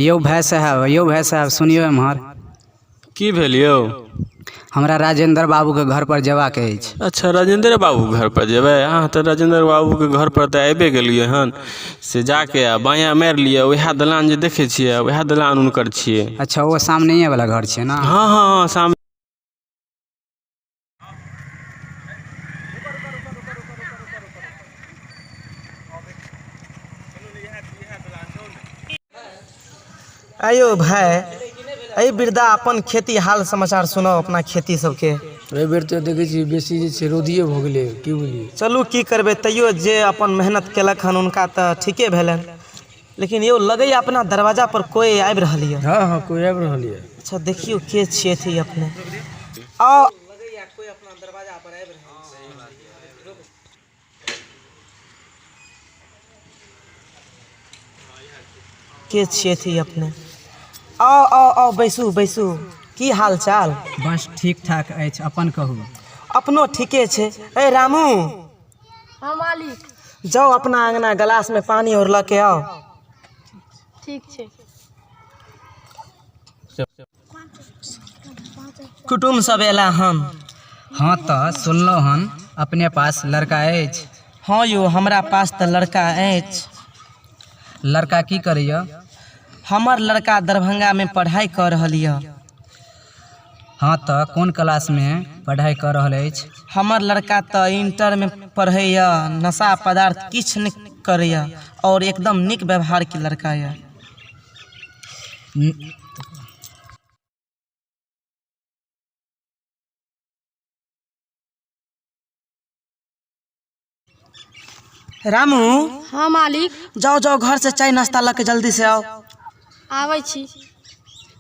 यौ भाय साहेब, यौ भाय साहेब, सुनियौ एम्हर। की भेल यौ? हमरा राजेन्द्र बाबूके घर पर जेबाक अछि। अच्छा, राजेन्द्र बाबूके घर पर जेबै अहाँ? तऽ राजेन्द्र बाबूके घर पर तऽ आबिए गेलियै हन, से जाके आ बायाँ मारि लिअ, उएह दलान जे देखै छियै, उएह दलान हुनकर छियै। अच्छा, ओ सामनेये वाला घर छै ने? हँ, सामने। आयो भाय, एहि वृद्धा अपन खेती हाल समाचार सुनाउ, अपना खेती सबके। एहि बेर तऽ देखै छियै बेसी जे छै रौदिये भऽ गेलै, की बुझलियै? चलू, की करबै, तैयो जे अपन मेहनत केलक हन हुनका तऽ ठीके भेलनि। लेकिन यौ, लगैया अपना दरवाजा पर कोई आबि रहल यऽ। हँ, कोइ आबि रहल यऽ। अच्छा, देखियौ के छियै अपने। आउ, लगैया कोई अपना दरवाजा पर आबि रहल छै। के छियै अपने? आउ आउ आउ, बैसू बैसू। की हाल चाल? बस ठीक ठाक अछि, अपन कहू। अपनो ठीके छै। ए रामू। हाँ मालिक। जाउ अपना अंगना, गिलास में पानी और लऽ के आउ। ठीक छै। कुटुम्ब सब एला हन। हँ, तऽ सुनलहुँ हन अपने पास लड़का अछि। हँ यौ, हमरा पास तऽ लड़का अछि। लड़का की करैया? हमर लड़का दरभंगामे पढ़ाइ कऽ रहल यऽ। हँ, तऽ कोन क्लासमे पढ़ाइ कऽ रहल अछि? हमर लड़का तऽ इंटरमे पढ़ैया, नशा पदार्थ किछु नहि करैया और एकदम नीक व्यवहारके लड़का यऽ। रामू। हाँ मालिक। जाओ जाओ, घर से चाय नाश्ता लऽ के जल्दी से आओ। आबै छी।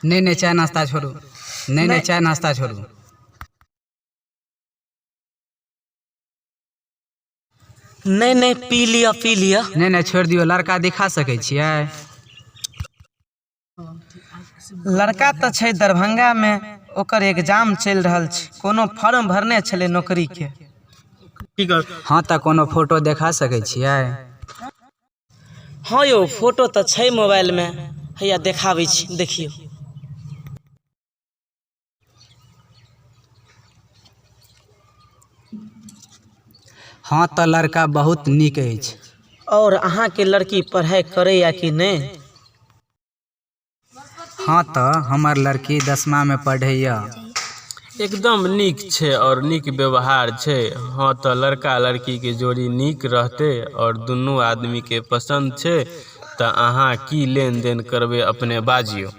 नहि नहि, चाय नाश्ता छोड़ू। नहि नहि, चाय नाश्ता छोड़ू। नहि नहि, पी लिअ, पी लिअ। नहि नहि, छोड़ि दियौ। लड़का दिखा सकै छियै? लड़का तऽ छै दरभंगामे, ओकर एग्जाम चलि रहल छै, कोनो फॉर्म भरने छलै नौकरीके। हँ, तऽ कोनो फोटो देखा सकै छियै? हँ यौ, फोटो तऽ छै मोबाइलमे, हैया देखाबै छी, देखियौ। हँ, तऽ लड़का बहुत नीक अछि। आओर अहाँके लड़की पढ़ाइ करैया कि नहि? हँ, तऽ हमर लड़की दसमामे पढ़ैया। एकदम नीक छै आओर नीक व्यवहार छै। हँ, तऽ लड़का लड़कीके जोड़ी नीक रहतै आओर दुनू आदमीके पसन्द छै, तऽ अहाँ की लेनदेन करबै, अपने बाजियौ।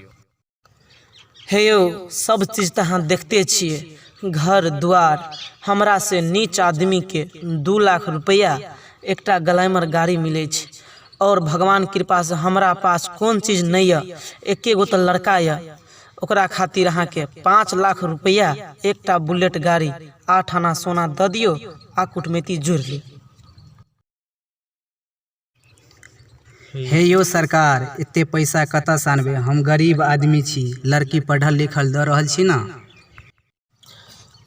हे यौ, सब चीज तऽ अहाँ देखते छियै, घर दुआर। हमरा से नीच आदमीके 2 लाख रुपैआ, एकटा ग्लैमर गाड़ी मिलै छै आओर भगवान कृपासँ हमरा पास कोन चीज नहि यऽ? एके गो तऽ लड़का यऽ। ओकरा खातिर अहाँके 5 लाख रुपैआ, एकटा बुलेट गाड़ी, 8 आना सोना दऽ दियौ आ कुटमैती जोड़ि लिअ। हे यौ सरकार, एते पैसा कतऽसँ आनबै? हम गरीब आदमी छी। लड़की पढ़ल लिखल दऽ रहल छी ने?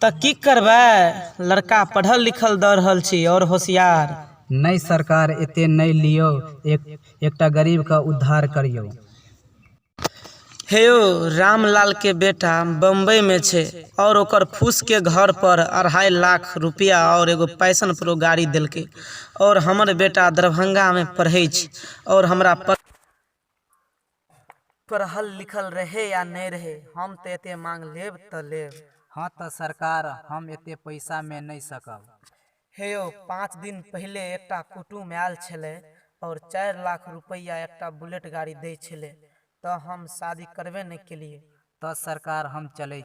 तऽ की करबै? लड़का पढ़ल लिखल दऽ रहल छी आओर होशियार। नहि सरकार, एते नहि लियौ। एकटा गरीबके उद्धार करियौ। हे यौ, रामलालके बेटा बम्बइमे छै आओर ओकर फूसके घर पर 2.5 लाख रुपैआ आओर एगो पैशन प्रो गाड़ी देलकै आओर हमर बेटा दरभंगामे पढ़ै छै आओर हमरा पढ़ल लिखल रहै या नहि रहै, हम तऽ एते मांग लेब तऽ लेब। हँ, तऽ सरकार, हम एते पैसामे नहि सकब। हे यौ, 5 दिन पहिले एकटा कुटुम आयल छलै आओर 4 लाख रुपैआ, एकटा बुलेट गाड़ी दै छलै, तऽ हम शादी करबे नहि केलियै। तऽ सरकार, हम चलै।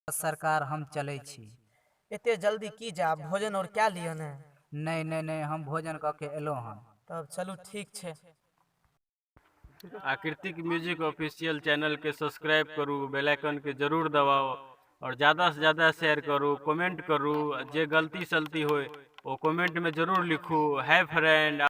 सरकार, हम चलै छी। एते जल्दी की जायब? भोजन आओर कए लिअ ने। नहि नहि नहि, हम भोजन कऽ के एलहुँ हन। तब चलू ठीक छै। आकृतिक म्यूजिक ऑफिशियल चैनल के सब्सक्राइब करू, बेल आइकन के जरूर दबाउ और ज़्यादा से ज़्यादा शेयर करू, कमेंट करू। जे गलती सलती होय ओ कमेंट में जरूर लिखू। Hi friend.